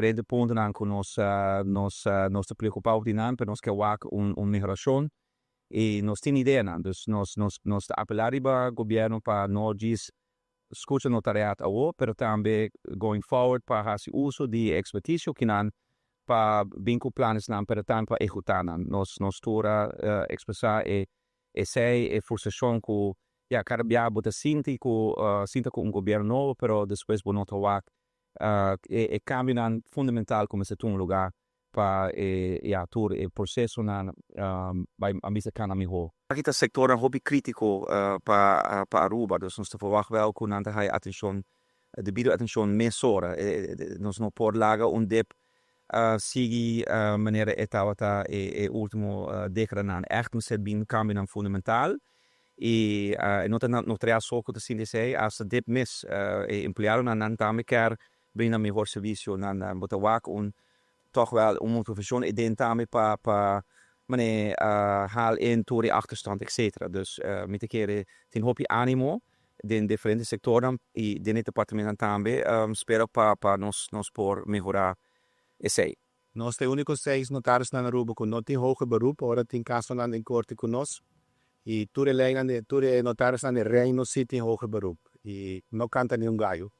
diferente puntonan ku nos ta preokupá ku nan, pero nos ke wak un mehorashon i nos tin ideanan. Dus nos ta apelá riba gobièrnu pa no djis skucha notariaat awo, pero tambe going forward pa hasi uso di ekspertisio kinan pa bin ku planesnan, pero tambe pa ehekutá nan. Nos tur a ekspresá e esei e frustrashon ku ya kada bia bo ta sinti ku sinta ku un gobièrnu nobo, pero despues bo no ta wak e kambionan fundamental ku mester tuma lugá pa e ya tur e prosesonan bai a bisa kana mihó. Aki ta sektornan hopi krítiko pa Aruba, dus nos ta verwacht wel ku nan ta haya atenshon, debido atenshon mesora. Nos no por laga un dip sigui manera e tabata e último dékadanan. Ègt mester bin kambionan fundamental i no ta notariaat so ku ta sinti esei, asta dip mes e empleadonan nan tambe kier brinda mihor servisio. Nan bo ta wak un toch wel un motivashon eden tambe pa mane haal in tur e achterstand etcetera. Dus mi ta kere tin hopi animo den diferente sektornan i den e departamentonan tambe. Spero pa nos por mehorá esei. Nos ta e úniko seis notarionan na Aruba ku no tin hoger beroep ora tin kasonan den korte ku nos. I tur e leinan di tur e notarionan den Reino sí tin hoger beroep i no kanta niun gayo.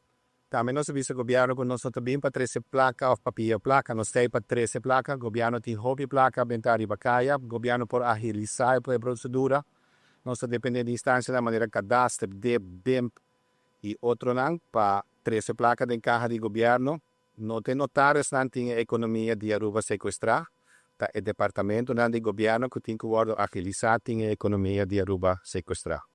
Tambe nos a bisa gobièrnu ku nos no ta bin pa trese plaka òf pa pia plaka, nos ta ei pa trese plaka. Gobièrnu tin hopi plaka bentá riba kaya, gobièrnu por agilisá e prosedura. Nos ta dependé di instansianan manera Kadaster, dip, BIMP i otronan pa trese plaka den kaha di gobièrnu. No ta e notarionan tin e ekonomia di Aruba sekuestrá, ta e departamentonan di gobièrnu ku tin ku wòrdu agilisá tin e ekonomia di Aruba sekuestrá.